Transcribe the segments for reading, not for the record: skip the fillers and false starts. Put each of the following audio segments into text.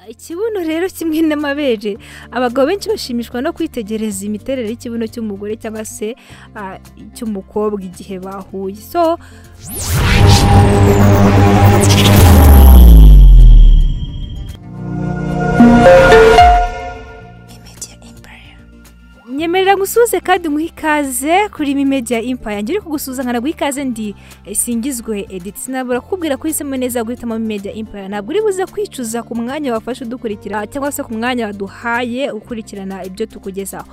Ikibuno rero kimwe n'amabere, abagabo benshi bashimishwa no kwitegereza imiterere y'ikibuno cy'umugore cyangwa se cy'umukobwa igihe bahuye. So nyemerera ngusuze kandi nguhe ikaze kuri Media Empire. Ngiri kugusuza nkana guha ikaze ndi Singizwe Edith. Sinabura kukubwira ko uhisemo neza guhitamo Media Empire. Ntabwo uri buze kwicuza ku mwanya wafashe udukurikira cyangwa se ku mwanya waduhaye ukurikirana ibyo tukugezaho.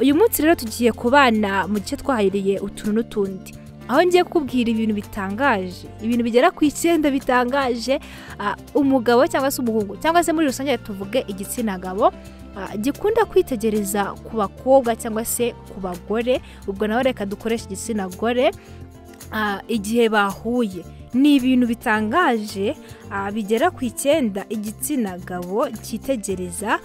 Uyu munsi rero tugiye kubana mu gice twahiriye utuntu n'utundi, aho ngiye kukubwira ibintu bitangaje, ibintu bigera ku 9 bitangaje umugabo cyangwa se umuhungu cyangwa se muri rusange tuvuge igitsina gabo gikunda kwitegereza ku bakobwa cyangwa se ku bagore. Ubwo nawe reka dukoreshe igitsina gore igihe bahuye. Ni ibintu bitangaje bigera ku 9 igitsina gabo cyitegereza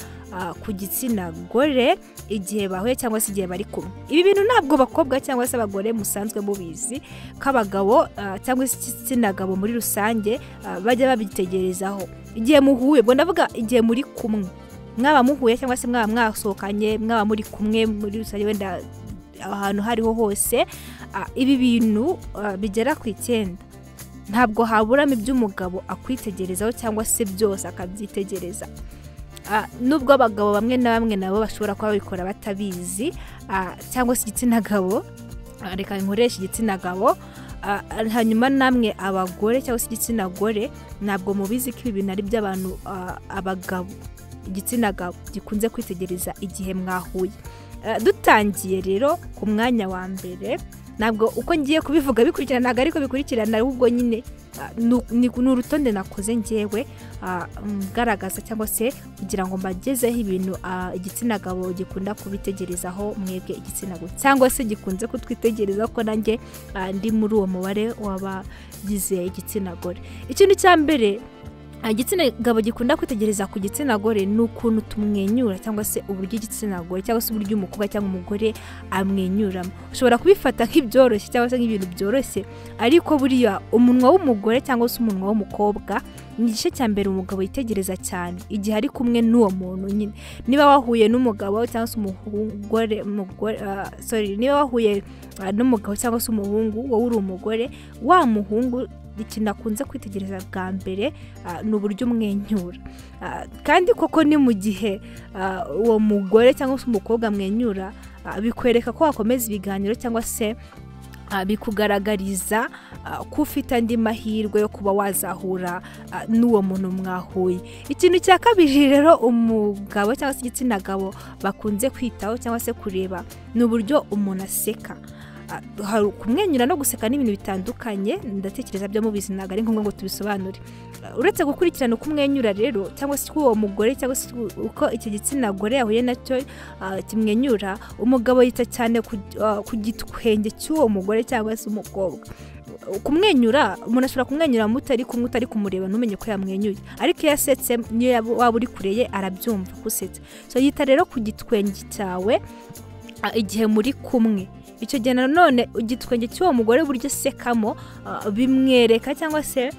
ku gitsina gore igihe bahuye cyangwa se igihe bari kumwe. Ibi bintu ntabwo bakobwa cyangwa se abagore musanzwe mubizi ko abagabo cyangwa se igitsina gabo muri rusange bajya babitegerezaho igihe muhuye. Ubwo ndavuga igihe muri kumwe, mwaba muhuye cyangwa se mwaba mwasohokanye, mwaba muri kumwe muri rusange, wenda ahantu hariho hose. Ibi bintu bigera ku 9 ntabwo haburamo iby'umugabo akwitegerezaho cyangwa se byose akabyitegereza. Nubwo abagabo bamwe na bamwe nabo bashobora kuba babikora batabizi, cyangwa se igitsina gabo, reka nkoreshe igitsina gabo. Hanyuma namwe abagore cyangwa se igitsina gore ntabwo mubizi ko ibi bintu ari by'abantu abagabo, igitsina gabo gikunze kwitegereza igihe mwahuye. Dutangiye rero ku mwanya wa mbere, ntabwo uko ngiye kubivuga bikurikirana, ntabwo ariko bikurikirana, ahubwo nyine ni urutonde nakoze ngewe ngaragaza cyangwa se kugira ngo mbagezeho ibintu igitsina gabo gikunda kubitegerezaho mwebwe igitsina gore, cyangwa se gikunze kutwitegereza ko nanjye ndi muri uwo mubare w'abagize igitsina gore. Ikintu cya mbere igitsina gabo gikunda kwitegereza ku gitsina gore ni ukuntu tumwenyura, cyangwa se uburyo igitsina gore cyangwa se uburyo umukobwa cyangwa umugore amwenyuramo. Ushobora kubifata nk'ibyoroshye cyangwa se nk'ibintu byoroshye, ariko buriya umunwa w'umugore cyangwa se umunwa w'umukobwa ni igice cya mbere umugabo yitegereza cyane igihe ari kumwe n'uwo muntu nyine. Niba wahuye n'umugabo cyangwa se umugore, niba wahuye n'umugabo cyangwa se umuhungu, wowe uri umugore, wa muhungu ikintu akunze kwitegereza bwa mbere ni uburyo umwenyura. Kandi koko ni mu gihe uwo mugore cyangwa se umukobwa amwenyura, bikwereka ko wakomeza ibiganiro cyangwa se bikugaragariza ko ufite andi mahirwe yo kuba wazahura n'uwo muntu mwahuye. Ikintu cya kabiri rero umugabo cyangwa se igitsina gabo bakunze kwitaho cyangwa se kureba ni uburyo umuntu aseka. Kumwenyura no guseka ni ibintu bitandukanye, ndatekereza byo mubizi, ntabwo ari ngombwa ngo tubisobanure. Uretse gukurikirana uko umwenyura rero cyangwa se uwo mugore cyangwa se uko icyo gitsina gore yahuye nacyo kimwenyura, umugabo yita cyane ku gitwenge cy'uwo mugore cyangwa se umukobwa. Kumwenyura, umuntu ashobora kumwenyura mutari kumwe, utari kumureba ntumenye ko yamwenyuye, ariko iyo asetse niyo waba uri kure ye arabyumva ko usetse. So yita rero ku gitwenge cyawe igihe muri kumwe. Icyo gihe nanone igitwenge cy'uwo mugore buryo asekamo bimwereka cyangwa se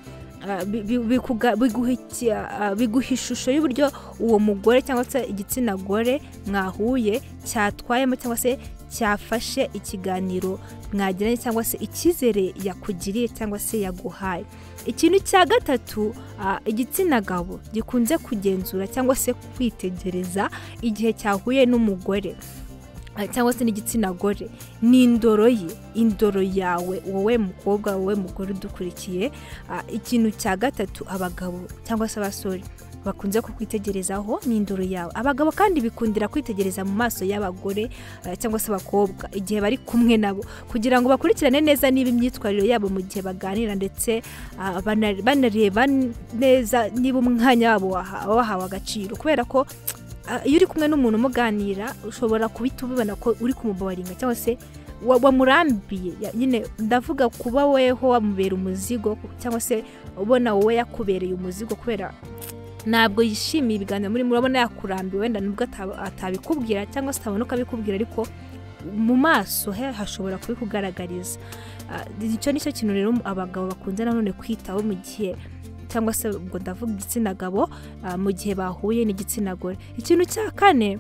biguha ishusho y'uburyo uwo mugore cyangwa se igitsina gore mwahuye cyatwayemo cyangwa se cyafashe ikiganiro mwagiranye cyangwa se icyizere yakugiriye cyangwa se yaguhaye. Ikintu cya gatatu igitsina gabo gikunze kugenzura cyangwa se kwitegereza igihe cyahuye n'umugore cyangwa se n'igitsina gore ni indoro ye, indoro yawe wowe mukobwa, wowe mugore udukurikiye. Ikintu cya gatatu abagabo cyangwa se abasore bakunze kukwitegerezaho ni indoro yawe. Abagabo kandi bikundira kwitegereza mu maso y'abagore cyangwa se abakobwa igihe bari kumwe nabo, kugira ngo bakurikirane neza niba imyitwarire yabo mu gihe baganira, ndetse banareba neza niba umwanya wabo wahawe agaciro. Kubera ko iyo uri kumwe n'umuntu umuganira ushobora kubita ubibona ko uri kumubaringa cyangwa se wamurambiye nyine, ndavuga kuba weho wamubera umuzigo cyangwa se ubona wowe yakubereye umuzigo, kubera ntabwo yishimiye ibiganiro muri murabona yakurambiwe, wenda nubwo atabikubwira cyangwa se atabona uko abikubwira, ariko mu maso he hashobora kubikugaragariza. Icyo nicyo kintu rero abagabo bakunze nanone kwitaho mu gihe cyangwa se ubwo ndavuga igitsina gabo mu gihe bahuye n'igitsina gore. Ikintu cya kane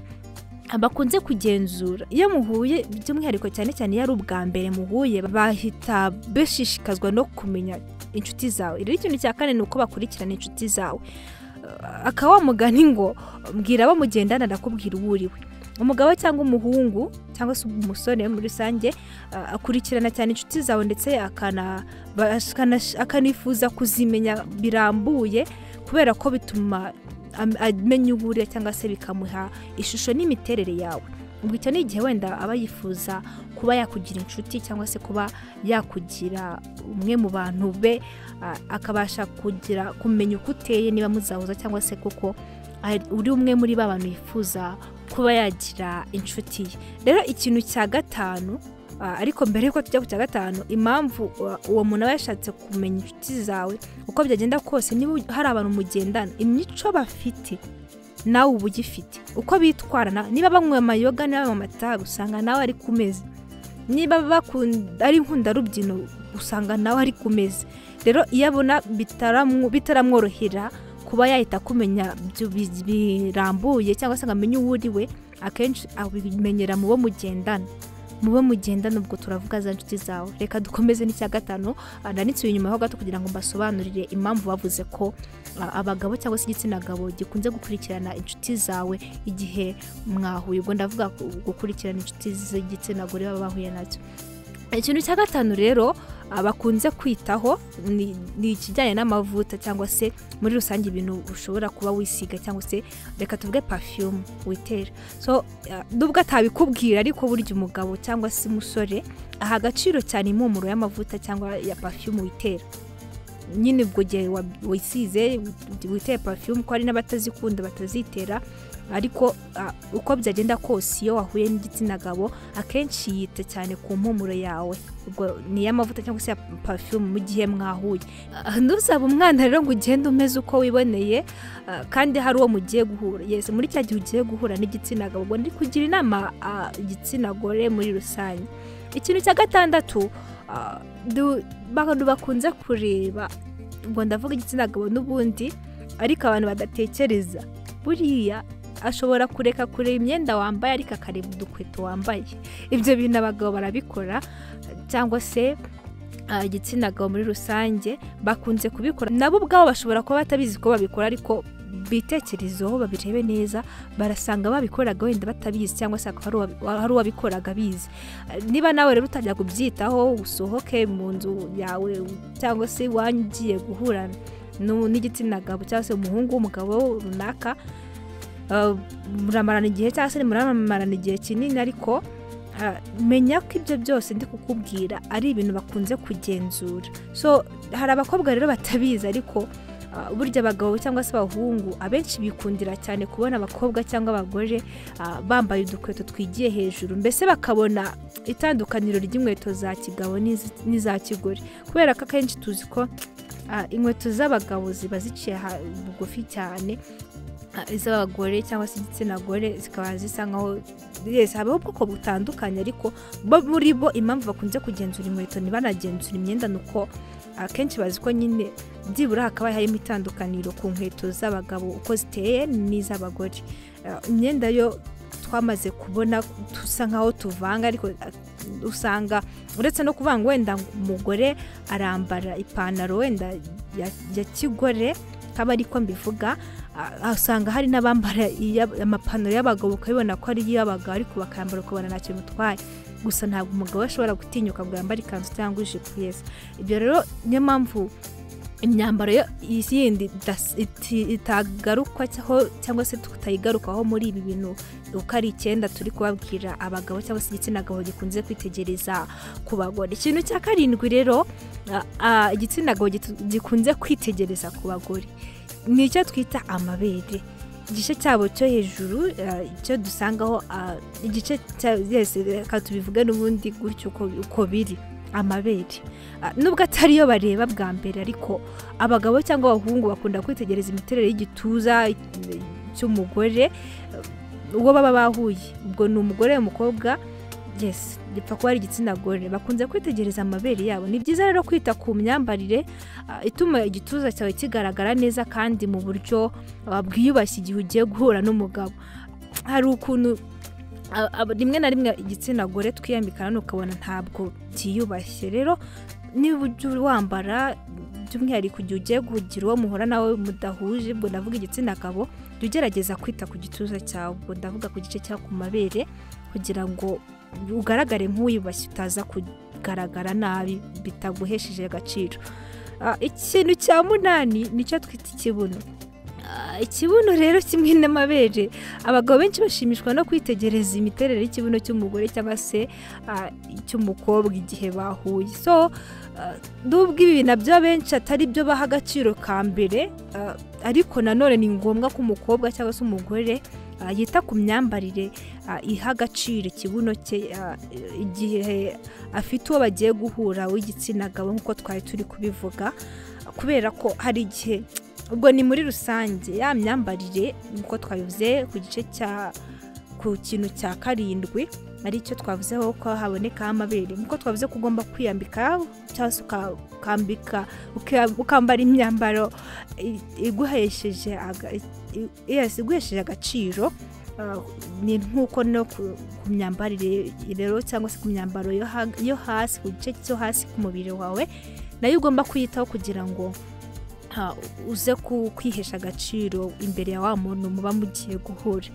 bakunze kugenzura iyo muhuye, by'umwihariko cyane cyane iyo ari ubwa mbere muhuye, bahita bashishikazwa no kumenya inshuti zawe. Rero ikintu cya kane ni uko bakurikirana inshuti zawe. Akaba wa mugani ngo mbwira abo mugendana ndakubwira uwo uriwe. Umugabo cyangwa umuhungu cyangwa se umusore muri rusange akurikirana cyane inshuti zawe, ndetse akanifuza kuzimenya birambuye, kubera ko bituma amenya uwo uriwe cyangwa se bikamuha ishusho n'imiterere yawe. Ubwo icyo ni igihe wenda aba yifuza kuba yakugira inshuti cyangwa se kuba yakugira umwe mu bantu be, akabasha kugira kumenya uko uteye, niba muzahuza cyangwa se kuko uri umwe muri ba bantu yifuza kuba yagira inshuti ye. Rero ikintu cya gatanu, ariko mbere yuko tujya ku cya gatanu, impamvu uwo muntu aba yashatse kumenya inshuti zawe, uko byagenda kose niba hari abantu mugendana, imico bafite nawe uba ugifite, uko bitwarana, niba banywa amayoga, niba banywa amatabi, usanga nawe ari ku meza, niba ari inkundarubyino, usanga nawe ari ku meza. Rero iyo abona bitaramworohera kuba yahita kumenya birambuye cyangwa se ngo amenye uwo uri we, akenshi abimenyera mu bo mugendana. Mu bo mugendana ubwo turavuga za nshuti zawe. Reka dukomeze n'icya gatanu, nanitse inyuma ho gato kugira ngo mbasobanurire impamvu bavuze ko abagabo cyangwa se igitsina gabo gikunze gukurikirana inshuti zawe igihe mwahuye. Ubwo ndavuga gukurikirana inshuti z'igitsina gore baba bahuye nacyo. Ikintu cya gatanu rero bakunze kwitaho ni ikijyanye n'amavuta cyangwa se muri rusange ibintu ushobora kuba wisiga, cyangwa se reka tuvuge perfume witera. So nubwo atabikubwira, ariko burya umugabo cyangwa se umusore aha agaciro cyane impumuro y'amavuta cyangwa ya perfume witera. Nyine ubwo gihe wisize witeye perfume, ko hari n'abatazikunda batazitera, ariko uko byagenda kose iyo wahuye n'igitsina gabo akenshi yita cyane ku mpumuro yawe, ubwo ni iy'amavuta cyangwa se ya perfume mu gihe mwahuye. Ntuzaba umwana rero ngo ugende umeze uko wiboneye, kandi hari uwo mugiye guhura. Yes, muri cya gihe ugiye guhura n'igitsina gabo, ubwo ndi kugira inama igitsina gore muri rusange. Ikintu cya gatandatu abantu bakunze kureba, ubwo ndavuga igitsina gabo n'ubundi, ariko abantu badatekereza, buriya ashobora kureka kureba imyenda wambaye ariko akareba udukweto wambaye. Ibyo bintu abagabo barabikora, cyangwa se igitsina gabo muri rusange bakunze kubikora. Nabo ubwabo bashobora kuba batabizi ko babikora, ariko bitekerezeho babirebe neza, barasanga babikoraga wenda batabizi, cyangwa se hari uwabikoraga abizi. Niba nawe rero utajya kubyitaho, usohoke mu nzu yawe cyangwa se iwanyu ugiye guhura n'igitsina gabo cyangwa se umuhungu w'umugabo runaka, muramarana igihe cyangwa se muramarana igihe kinini, ariko menya ko ibyo byose ndi kukubwira ari ibintu bakunze kugenzura. So hari abakobwa rero batabizi, ariko burya abagabo cyangwa se abahungu abenshi bikundira cyane kubona abakobwa cyangwa abagore bambaye udukweto twigiye hejuru, mbese bakabona itandukaniro ry'inkweto za kigabo n'iza kigore, kubera ko akenshi tuzi ko inkweto z'abagabo ziba ziciye bugufi cyane, iz'abagore cyangwa se igitsina gore zikaba zisa nkaho habaho ubwoko butandukanye. Ariko bo muri bo impamvu bakunze kugenzura inkweto ntibanagenzura imyenda ni uko akenshi bazi ko nyine byibura hakaba harimo itandukaniro ku nkweto z'abagabo uko ziteye n'iz'abagore. Imyenda yo twamaze kubona dusa nkaho tuvanga, ariko usanga uretse no kuvanga wenda umugore arambara ipantaro wenda ya kigore kaba ariko mbivuga, usanga hari n'abambara amapantaro y'abagabo ukabibona ko ari iy'abagabo, ariko bakayambara ukabona ntacyo bimutwaye. Gusa ntabwo umugabo ashobora gutinyuka ngo yambare ikanzu cyangwa ijipo. Yes, ibyo rero niyo mpamvu imyambaro yindi itagarukwaho cyangwa se tutayigarukaho muri ibi bintu uko ari 9 turi kubabwira abagabo cyangwa se igitsina gabo gikunze kwitegereza ku bagore. Ikintu cya karindwi rero igitsina gabo gikunze kwitegereza ku bagore ni icyo twita amabere. Igice cyabo cyo hejuru, icyo dusangaho igice reka tubivuge n'ubundi gutyo uko biri, amabere. Nubwo atari yo bareba bwa mbere, ariko abagabo cyangwa abahungu bakunda kwitegereza imiterere y'igituza cy'umugore uwo baba bahuye. Ubwo ni umugore, umukobwa, Yes, gipfa kuba ari igitsina gore, bakunze kwitegereza amabere yabo. Ni byiza rero kwita ku myambarire ituma igituza cyawe kigaragara neza kandi mu buryo bwiyubashye igihe ugiye guhura n'umugabo. Hari ukuntu rimwe na rimwe igitsina gore twiyambika ukabona ntabwo byiyubashye. Rero niba ujya wambara, by'umwihariko igihe ugiye kugira uwo muhura nawe mudahuje, ubwo ndavuga igitsina gabo, jya ugerageza kwita ku gituza cyawe, ubwo ndavuga ku gice cyawe ku mabere, kugira ngo ugaragare nk'uwiyubashye, utaza kugaragara nabi bitaguhesheje agaciro. Ikintu cya munani nicyo twita ikibuno. Ikibuno rero kimwe n'amabere, abagabo benshi bashimishwa no kwitegereza imiterere y'ikibuno cy'umugore cyangwa se cy'umukobwa igihe bahuye. So nubwo ibi nabyo abenshi atari byo baha agaciro ka mbere, ariko nanone ni ngombwa ko umukobwa cyangwa se umugore yita ku myambarire iha agaciro ikibuno cye igihe afite uwo bagiye guhura w'igitsina gabo, nk'uko twari turi kubivuga, kubera ko hari igihe, ubwo ni muri rusange, ya myambarire nk'uko twabivuze ku gice cya ku kintu cya karindwi, aricyo twavuzeho ko habonekaho amabere, nk'uko twavuze ko ugomba kwiyambika cyangwa se ukambika ukambara imyambaro iguhesheje agaciro. Ni nk'uko no ku myambarire rero cyangwa se ku myambaro yo hasi, ku gice cyo hasi ku mubiri wawe, nayo ugomba kwiyitaho kugira ngo uze kwihesha agaciro imbere ya wa muntu muba mugiye guhura.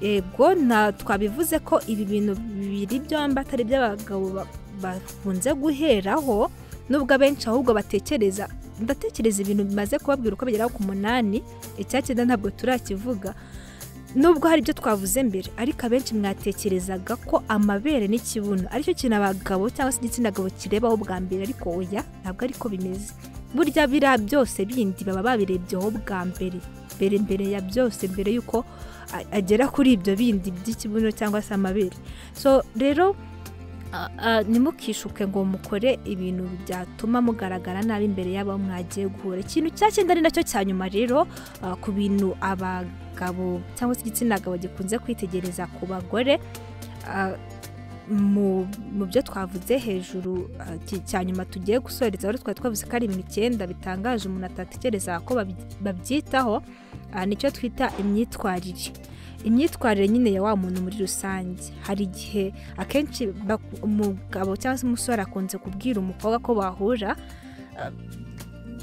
Yego, twabivuze ko ibi bintu bibiri byombi atari by'abagabo bakunze guheraho, nubwo abenshi ahubwo batekereza, ndatekereza ibintu bimaze kubabwira uko bigera ku 8, icya 9 ntabwo turakivuga, nubwo hari ibyo twavuze mbere, ariko abenshi mwatekerezaga ko amabere n'ikibuno aricyo kintu abagabo cyangwa se igitsina gabo kirebaho bwa mbere, ariko oya, ntabwo ariko bimeze. Burya biriya byose bindi baba babirebyeho bwa mbere, mbere ya byose, mbere yuko agera kuri ibyo bindi by'ikibuno cyangwa se amabere. So rero ntimukishuke ngo mukore ibintu byatuma mugaragara nabi imbere y'abo mwagiye guhura. Ikintu cya 9 ari nacyo cya nyuma rero ku bintu abagabo cyangwa se igitsina gabo gikunze kwitegereza ku bagore, mu byo twavuze hejuru, cya nyuma tugiye gusoreza, aho twari twavuze ko ari ibintu 9 bitangaje umuntu atatekereza ko babyitaho, nicyo twita imyitwarire. Imyitwarire nyine ya wa muntu muri rusange. Hari igihe akenshi umugabo cyangwa se umusore akunze kubwira umukobwa ko bahura,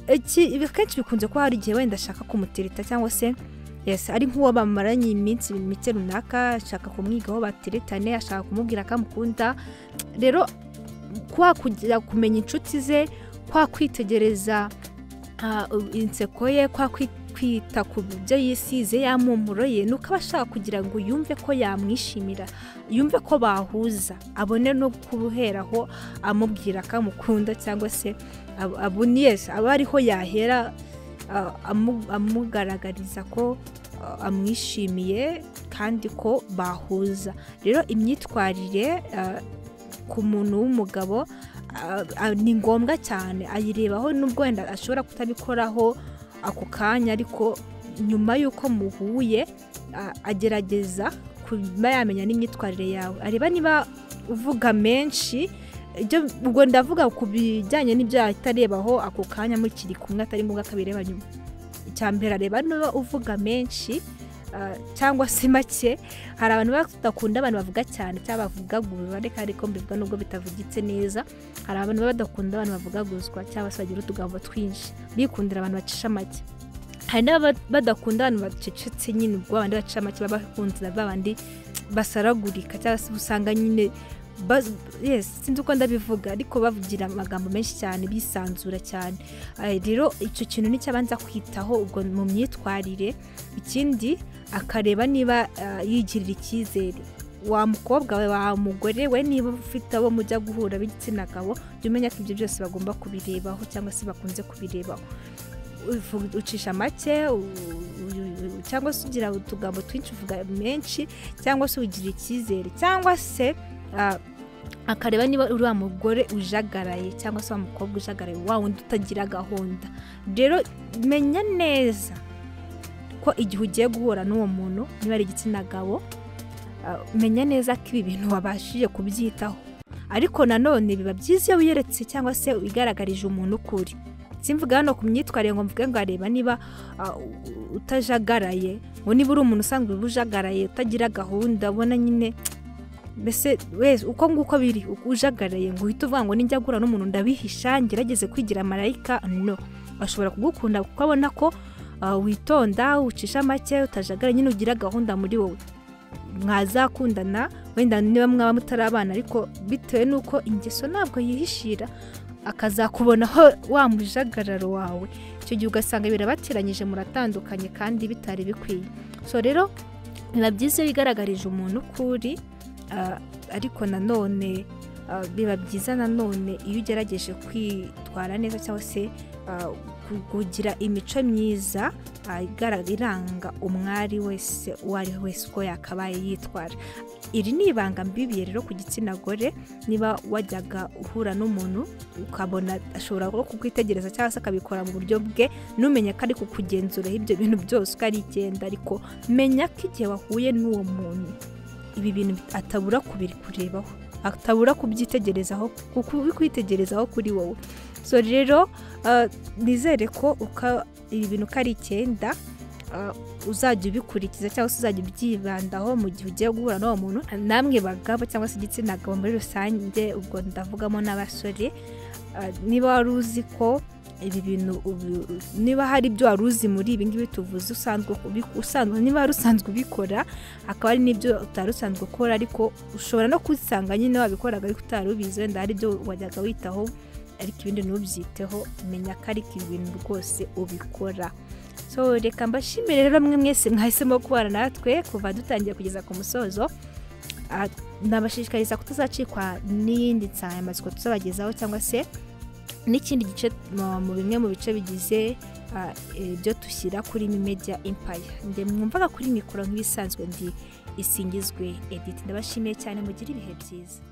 akenshi bikunze kuba hari igihe wenda ashaka kumutereta cyangwa se yes, ari nk'uwo bamaranye iminsi mike runaka, ashaka kumwigaho bateretane, ashaka kumubwira ko amukunda. Rero kwa kugira kumenya inshuti ze, kwa kwitegereza inseko ye, kwa kwita ku byo yisize, ya mpumuro ye, nuko aba ashaka kugira ngo yumve ko yamwishimira, yumve ko bahuza, abone no kubuheraho amubwira ko amukunda, cyangwa se aba ariho yahera amugaragariza ko amwishimiye kandi ko bahuza. Rero imyitwarire ku muntu w'umugabo ni ngombwa cyane, ayirebaho nubwo wenda ashobora kutabikoraho ako kanya, ariko nyuma y'uko muhuye agerageza kuba yamenya n'imyitwarire yawe, areba niba uvuga menshi, ubwo ndavuga ku bijyanye n'ibyo ahita arebaho ako kanya mukiri kumwe, atari ngombwa akabireba nyuma. Icya mbere areba niba uvuga menshi cyangwa se make. Hari abantu badakunda abantu bavuga cyane cyangwa bavugaguzwa, reka ariko mbivuga nubwo bitavugitse neza, hari abantu badakunda abantu bavugaguzwa cyangwa se bagira utugambo twinshi, bikundira abantu bacisha make. Hari n'abadakunda abantu bacecetse nyine, ubwo abandi bacisha make baba bakunze babandi basaragurika cyangwa se usanga nyine yes, sinzi uko ndabivuga, ariko bavugira amagambo menshi cyane, bisanzura cyane. Rero icyo kintu nicyo abanza kwitaho ubwo mu myitwarire. Ikindi akareba niba yigirira icyizere. Wa mukobwa we, wa mugore we, niba ufite abo mujya guhura b'igitsina gabo, jya umenya ko ibyo byose bagomba kubirebaho cyangwa se bakunze kubirebaho. Ucisha make cyangwa se ugira utugambo twinshi uvuga menshi, cyangwa se ugira icyizere, cyangwa se akareba niba uri wa mugore ujagaraye cyangwa se wa mukobwa ujagaraye, wa wundi utagira gahunda. Rero menya neza ko igihe ugiye guhura n'uwo muntu, niba ari igitsina gabo, Menya neza ko ibi bintu wabashije kubyitaho. Ariko nanone biba byiza iyo wiyeretse cyangwa se wigaragarije umuntu ukuri. Simvuga hano ku myitwarire ngo mvuge ngo areba niba utajagaraye, ngo niba uri umuntu usanzwe ujagaraye utagira gahunda, ubona nyine mbese wese uko nguko biri ujagaraye, ngo uhite uvuga ngo ninjya guhura n'umuntu ndabihisha ngerageze kwigira marayika. No, ashobora kugukunda kuko abona ko witonda, ucisha make, utajagara, nyine ugira gahunda muri wowe. Mwazakundana wenda niba mwaba mutarabana, ariko bitewe n'uko ingeso ntabwo yihishira, akazakubonaho wa mujagararo wawe, icyo gihe ugasanga birabateranyije, muratandukanye kandi bitari bikwiye. So rero biba byiza iyo wigaragarije umuntu ukuri, ariko nanone biba byiza nanone iyo ugerageje kwitwara neza cyangwa se kugira imico myiza iranga umwari wese uwo ari we wese uko yakabaye yitwara. Iri ni ibanga mbibiye rero ku gitsina gore. Niba wajyaga uhura n'umuntu ukabona ashobora kukwitegereza cyangwa se akabikora mu buryo bwe, ntumenye ko ari kukugenzuraho ibyo bintu byose uko ari icyenda, ariko menya ko igihe wahuye n'uwo muntu ibi bintu atabura kubikurebaho, atabura kubyitegerezaho, kubikwitegerezaho kuri wowe. So rero nizere ko ibi bintu uko ari 9 uzajya ubikurikiza cyangwa se uzajya ubyibandaho mu gihe ugiye guhura n'uwo muntu. Namwe bagabo cyangwa se igitsina gabo muri rusange, ubwo ndavugamo n'abasore, niba wari uzi ko ibi bintu, niba hari ibyo wari uzi muri ibi ngibi tuvuze usanzwe niba wari usanzwe ubikora, hakaba hari n'ibyo utari usanzwe ukora, ariko ushobora no kusanga nyine wabikoraga ariko utari ubizi, wenda hari ibyo wajyaga witaho ariko ibindi ntubyiteho. Menya ko ariko ibintu rwose ubikora. So reka mbashimire rero mwe mwese mwahisemo kubana natwe kuva dutangiye kugeza ku musozo. Ndabashishikariza kutazacikwa n'iyindi nsanganyamatsiko tuzabagezaho cyangwa se n'ikindi gice mu bimwe mu bice bigize ibyo dushyira kuri Media Empire. Nde mwumvaga kuri mikoro nk'ibisanzwe, ndi Isingizwe Edith. Ndabashimiye cyane, mugire ibihe byiza.